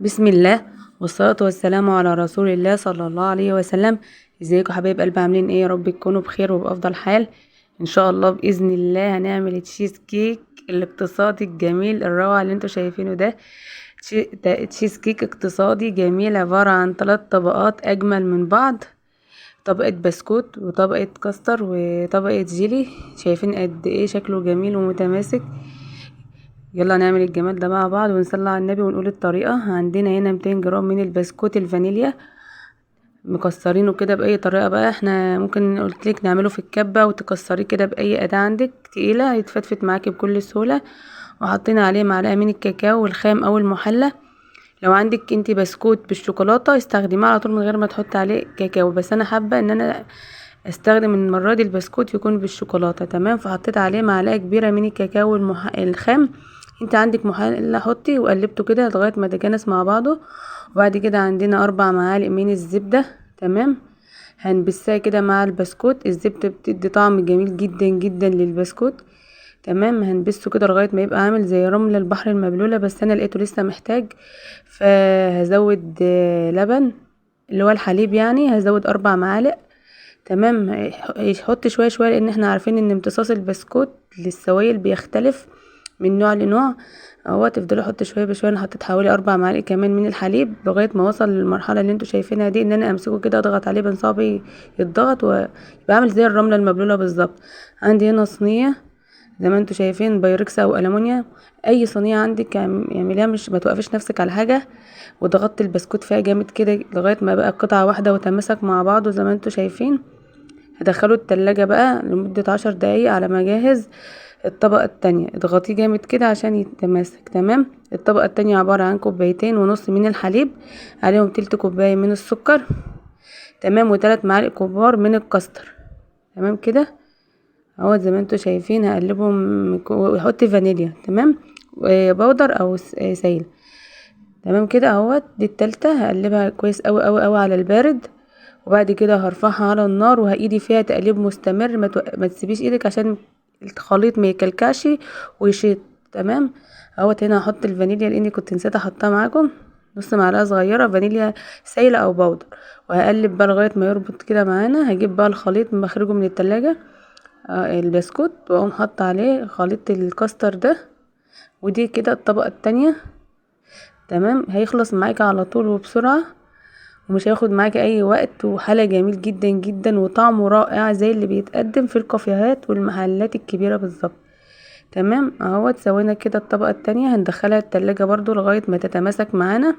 بسم الله والصلاة والسلام على رسول الله صلى الله عليه وسلم. ازيكم حبايب قلبي، عاملين ايه؟ يا رب تكونوا بخير وبأفضل حال ان شاء الله. بإذن الله هنعمل تشيز كيك الاقتصادي الجميل الروعة اللي انتوا شايفينه ده. تشيز كيك اقتصادي جميل، عبارة عن 3 طبقات اجمل من بعض، طبقة بسكوت وطبقة كاستر وطبقة جيلي. شايفين قد ايه شكله جميل ومتماسك؟ يلا نعمل الجمال ده مع بعض ونصلي على النبي ونقول الطريقة. عندنا هنا 200 جرام من البسكوت الفانيليا مكسرينه كده بأي طريقة بقى، احنا ممكن قلتلك نعمله في الكبة وتكسريه كده بأي أداة عندك تقيلة، هيتفتفت معاكي بكل سهولة. وحطينا عليه معلقة من الكاكاو الخام أو المحلى. لو عندك انتي بسكوت بالشوكولاتة استخدميه على طول من غير ما تحطي عليه كاكاو، بس انا حابة ان انا استخدم المرة دي البسكوت يكون بالشوكولاتة، تمام. فحطيت عليه معلقة كبيرة من الكاكاو الخام، انت عندك محلى حطي، وقلبته كده لغاية ما تجانس مع بعضه. وبعد كده عندنا 4 معالق من الزبدة، تمام. هنبسها كده مع البسكوت، الزبدة بتدي طعم جميل جدا جدا للبسكوت، تمام. هنبسه كده لغاية ما يبقى عامل زي رمل البحر المبلولة، بس انا لقيته لسه محتاج فهزود لبن اللي هو الحليب، يعني هزود 4 معالق، تمام. يحط شوية شوية لان احنا عارفين ان امتصاص البسكوت للسوائل بيختلف من نوع لنوع. اهو تفضلوا حط شوية بشوية. انا حطيت حوالي 4 معالق كمان من الحليب لغاية ما وصل للمرحلة اللي انتوا شايفينها دي، ان انا امسكه كده اضغط عليه بنصابي يتضغط ويبقى عامل زي الرملة المبلوله بالظبط. عندي هنا صينية زي ما انتوا شايفين، بايركس او المونيا، اي صينية عندك اعمليها، مش ما توقفيش نفسك على حاجة. وضغطت البسكوت فيها جامد كده لغاية ما بقى قطعه واحدة وتماسك مع بعضه زي ما انتوا شايفين. هدخله التلاجة بقى لمدة 10 دقايق على ما اجهز الطبقة التانية. اضغطيه جامد كده عشان يتماسك، تمام. الطبقة التانية عبارة عن كوبايتين ونص من الحليب، عليهم تلت كوباية من السكر، تمام، وتلات معالق كبار من الكاستر، تمام كده اهو زي ما انتوا شايفين. هقلبهم واحط فانيليا، تمام، بودر او سايل، تمام كده اهوت. دي التالتة، هقلبها كويس اوي اوي اوي على البارد، وبعد كده هرفعها على النار وهايدي فيها تقليب مستمر، ما تسيبيش ايدك عشان الخليط ما يكلكعش ويشيط، تمام اهوت. هنا هحط الفانيليا لاني كنت نسيت احطها معاكم، نص معلقه صغيرة فانيليا سايله او بودر، وهقلب بقى لغاية ما يربط كده معانا. هجيب بقى الخليط مخرجه من التلاجة، البسكوت، واقوم حاطه عليه خليط الكاستر ده. ودي كده الطبقة التانية، تمام. هيخلص معاكي على طول وبسرعة، ومش هياخد معاكي اي وقت، وحاله جميل جدا جدا وطعمه رائع زي اللي بيتقدم في الكافيهات والمحلات الكبيرة بالظبط، تمام اهوت. سوينا كده الطبقة التانية، هندخلها التلاجة برضو لغاية ما تتماسك معانا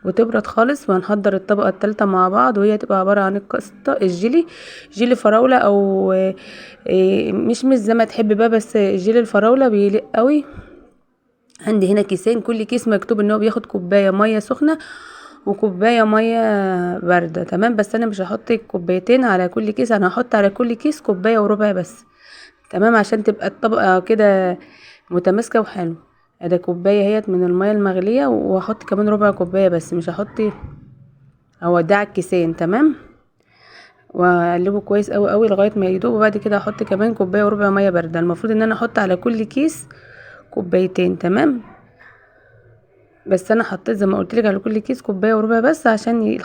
وتبرد خالص. وهنحضر الطبقة التالتة مع بعض، وهي تبقى عبارة عن القشطه الجيلي، جيلي فراوله او مش زي ما تحب بقى، بس جيلي الفراوله بيليق قوي. عندي هنا كيسين، كل كيس مكتوب ان هو بياخد كوباية مية سخنة وكوبايه مية باردة، تمام. بس انا مش هحط كوبايتين على كل كيس، انا هحط على كل كيس كوباية وربع بس، تمام، عشان تبقى الطبقة كده متماسكة وحلوه. ادي كوباية اهيت من المية المغليه، وهحط كمان ربع كوباية بس، مش هحط هو ده على الكيسين، تمام. واقلبه كويس قوي قوي لغاية ما يدوب، وبعد كده هحط كمان كوباية وربع مية باردة. المفروض ان انا احط على كل كيس كوبايتين، تمام، بس انا حطيت زي ما قلت لك على كل كيس كوباية وربع بس عشان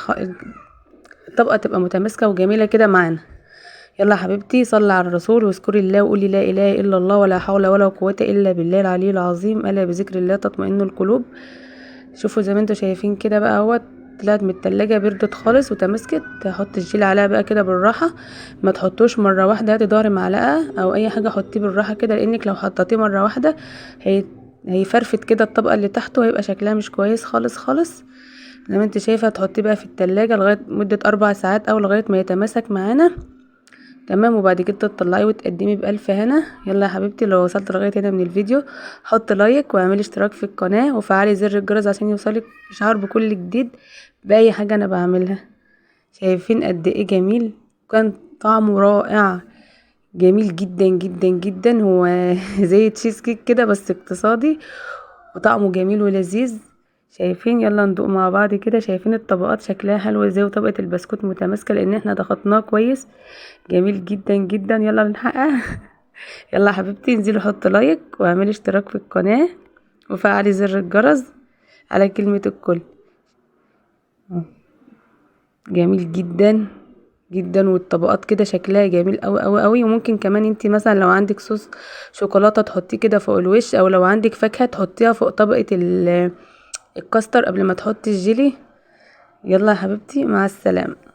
الطبقة تبقى متماسكة وجميلة كده معانا. يلا يا حبيبتي صلي على الرسول واذكري الله وقولي لا اله الا الله ولا حول ولا قوة الا بالله العلي العظيم، الا بذكر الله تطمئن القلوب. شوفوا زي ما انتوا شايفين كده بقى اهوت، طلعت من التلاجة بردت خالص وتماسكت. هحط الجيل عليها بقى كده بالراحة، ما تحطوش مرة واحدة، هاتي ظهر معلقه او اي حاجة حطيه بالراحة كده، لانك لو حطيتيه مرة واحدة هيفرفت كده الطبقة اللي تحته وهيبقى شكلها مش كويس خالص خالص. زي ما انت شايفه تحطيه بقى في التلاجة لغاية مده 4 ساعات او لغاية ما يتماسك معانا، تمام. وبعد كده تطلعيه وتقدميه بالف هنا. يلا يا حبيبتي لو وصلت لغاية هنا من الفيديو حط لايك واعملي اشتراك في القناة وفعلي زر الجرس عشان يوصلك اشعار بكل جديد باي حاجة انا بعملها. شايفين قد ايه جميل، كان طعمه رائع جميل جدا جدا جدا، هو زي تشيز كيك كده بس اقتصادي وطعمه جميل ولذيذ. شايفين؟ يلا ندوق مع بعض كده. شايفين الطبقات شكلها حلو ازاي، وطبقة البسكوت متماسكة لان احنا ضغطناه كويس، جميل جدا جدا. يلا نحقق. يلا يا حبيبتي انزلي حط لايك واعملي اشتراك في القناة وفعلي زر الجرس على كلمة الكل. جميل جدا جدا، والطبقات كده شكلها جميل قوي قوي قوي. وممكن كمان انت مثلا لو عندك صوص شوكولاتة تحطيه كده فوق الوش، او لو عندك فاكهة تحطيها فوق طبقه الكاستر قبل ما تحطي الجيلي. يلا يا حبيبتي، مع السلامة.